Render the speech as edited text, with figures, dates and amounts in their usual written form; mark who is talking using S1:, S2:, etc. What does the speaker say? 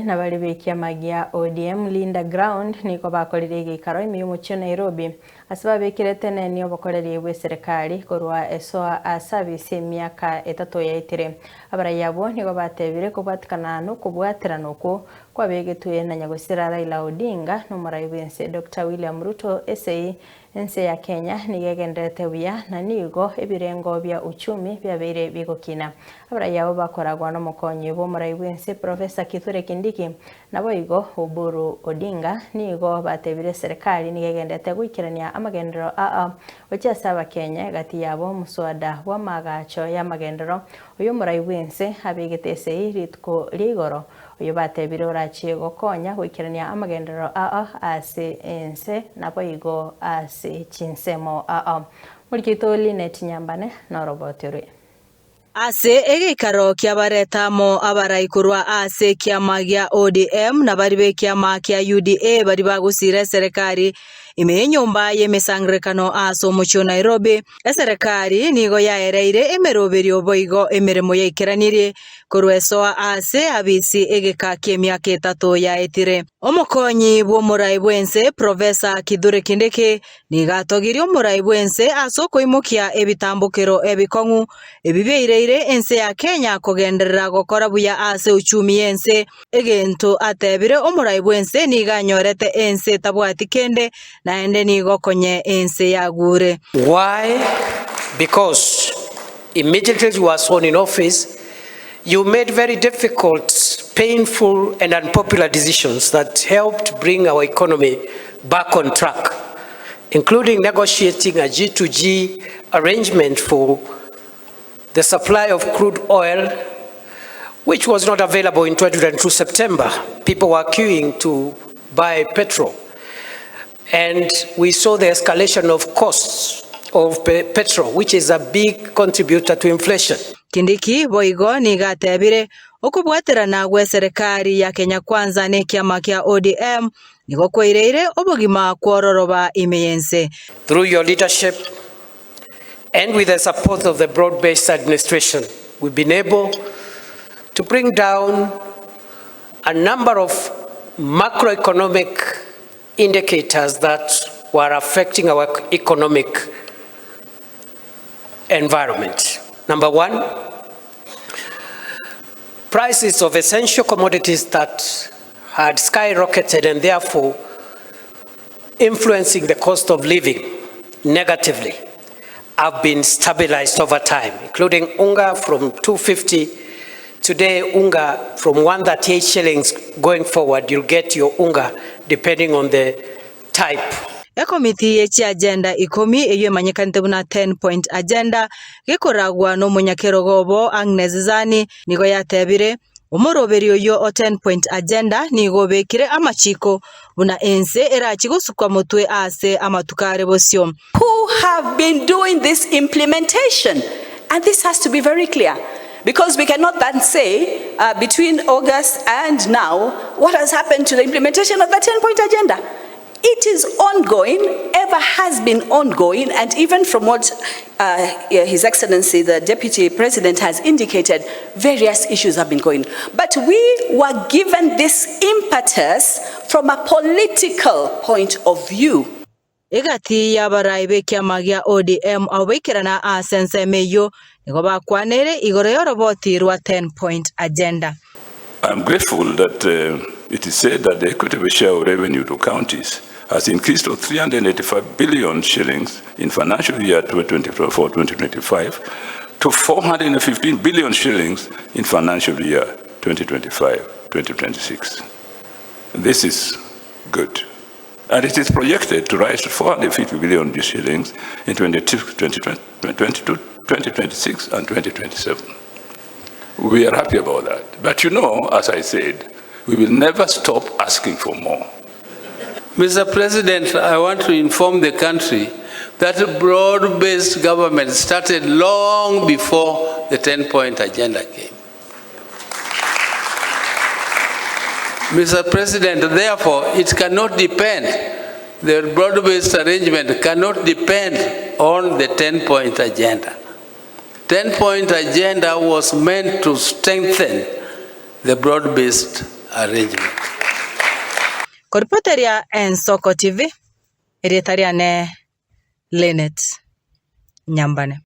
S1: na baria b'ekiama gia ODM Linda Ground nigo bakorire egeikaro ime y'omochie o Nairobi ase babekire teneni obokoreri bw'eserekari korwa esoa ase abisi emiaka etato yaetire. Abarai abwo nigo batebire kobwatikana nokobwaterana okwo kwabegetwe na nyagosira Raila Odinga na omorai bw'ense Doctor William Ruto esei Ense ya Kenya nigo egendererete buya na nigo ebirengo bia uchumi biabeire bigokina. Abarai abo bakoragwa nomokonyi bw'omorai bw'ense Professor Kithure Kindiki naboigo Oburu Odinga nigo batebire eserekari nigo egendererete goikerania amagenderero aa gochia ase abakenya egati yabo omoswada bw'amaagacho y'amagenderero oyo omorai bw'ense abegete esegi rituko ria igoro Oyio batebire orachie gokonya goikerania amagenderero ao ase ense naboigo ase chinsemo ao. Morikito Linet Nyambane noroboti orwe.
S2: Ase egeikaro ki'abareta amo abarai korwa ase ekiama gia ODM na baria b'ekiama kia UDA baria bagosiira eserekari ime y'enyomba y'emesangererekano ase omochie o Nairobi, eserekari nigo yaereire emeroberio boigo emeremo yaikeranirie Korwa esoa aase abisi egeka ki'emiaka etato yaetire. Omokonyi bw'omorai bw'ense Professor Kithure Kindiki nigo atogirie omorai bw'ense ase okoimokia ebitambokero ebikong'u ebi biaireire ense ya Kenya kogenderera gokora buya ase uchumi y'ense. Egento atebire omorai bw'ense nigo anyorete ense etabwati kende naende nigo konye ense yagure.
S3: Why? Because Immediately you were sworn in office, you made very difficult, painful and unpopular decisions that helped bring our economy back on track, including negotiating a G2G arrangement for the supply of crude oil, which was not available in 2022 September. People were queuing to buy petrol. And we saw the escalation of costs of petrol, which is a big contributor to inflation.
S2: Kindiki boigo nigo atebire, Okobwaterana gw'eserekari ya Kenya Kwanza nekiama kia ODM nigo kwaireire obogima kwororoba ime y'ense.
S3: Through your leadership and with the support of the broad-based administration, we've been able to bring down a number of macroeconomic indicators that were affecting our economic environment. Number one, prices of essential commodities that had skyrocketed and therefore influencing the cost of living negatively have been stabilized over time, including unga from 250 today unga from 138 shillings going forward you'll get your unga depending on the type.
S2: Ekomiti ye chiagenda ikomi eyio emanyekanete buna Ten Point Agenda gekoragwa nomonyakerogo obo Agnes Zani nigo yatebire, Omoroberi oyio o Ten Point Agenda nigo obekire amachiko buna ense erachi gosukwa motwe ase amatuko are bosio.
S4: Who have been doing this implementation and this has to be very clear because we cannot then say between August and now what has happened to the implementation of the 10 point agenda. It is ongoing, ever has been ongoing, and even from what uh, His Excellency the Deputy President has indicated, various issues have been going. But we were given this impetus from a political point of view.
S2: Egati y'abarai b'ekiama gia ODM abwo baikerana ase ensemo eyio nigo bakwaneire igoro y'oroboti rwa Ten Point Agenda.
S5: I am grateful that it is said that the equitable share of revenue to counties has increased to 385 billion shillings in financial year 2024-2025 to 415 billion shillings in financial year 2025-2026. This is good. And it is projected to rise to 450 billion shillings in 2026 and 2027. We are happy about that. But you know, as I said, we will never stop asking for more.
S6: Mr. President, I want to inform the country that broad-based government started long before the 10-point agenda came. Mr. President, therefore, it cannot depend, the broad-based arrangement cannot depend on the 10-point agenda. 10-point agenda was meant to strengthen the broad-based arrangement.
S2: Koripoteria Ensoko TV, erieta riane Linet Nyambane.